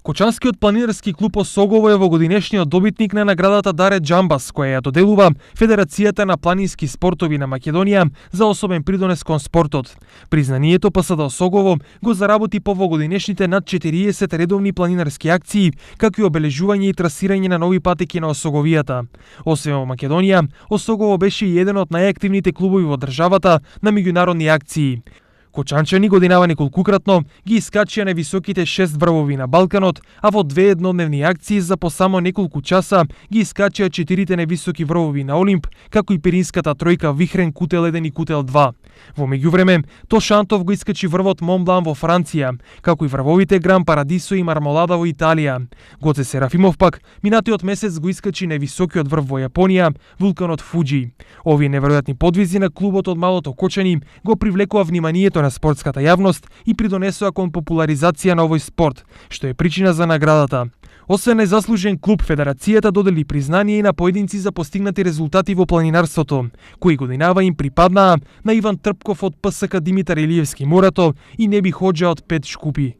Кочанскиот планинарски клуб Осогово е во годинешниот добитник на наградата Даре Џамбас, која ја доделува Федерацијата на планински спортови на Македонија за особен придонес кон спортот. Признанието ПСД Осогово го заработи по вогодинешните над 40 редовни планинарски акции, како и обележување и трасирање на нови патеки на Осоговијата. Освен во Македонија, Осогово беше и еден од најактивните клубови во државата на меѓународни акции. Кочанчани годинава неколкукратно ги искачија на високите 6 врвови на Балканот, а во 2 еднодневни акции за по само неколку часа ги искачија 4 невисоки врвови на Олимп, како и пиринската тројка Вихрен, Кутел 1 и Кутел 2. Во меѓувреме, Тошантов го искачи врвот Монблан во Франција, како и врвовите Гран Парадисо и Мармолада во Италија. Гоце Серафимов пак минатиот месец го искачи невисокиот врв во Јапонија, вулканот Фуџи. Овие неверојатни подвизи на клубот од Малото Кочани го привлекува вниманието на спортската јавност и придонесоа кон популаризација на овој спорт, што е причина за наградата. Освен незаслужен клуб, Федерацијата додели признание и на поединци за постигнати резултати во планинарството, кои годинава им припаднаа на Иван Трпков од ПСК Димитар Илиевски Морато и Неби Хоџа од Пет Шкупи.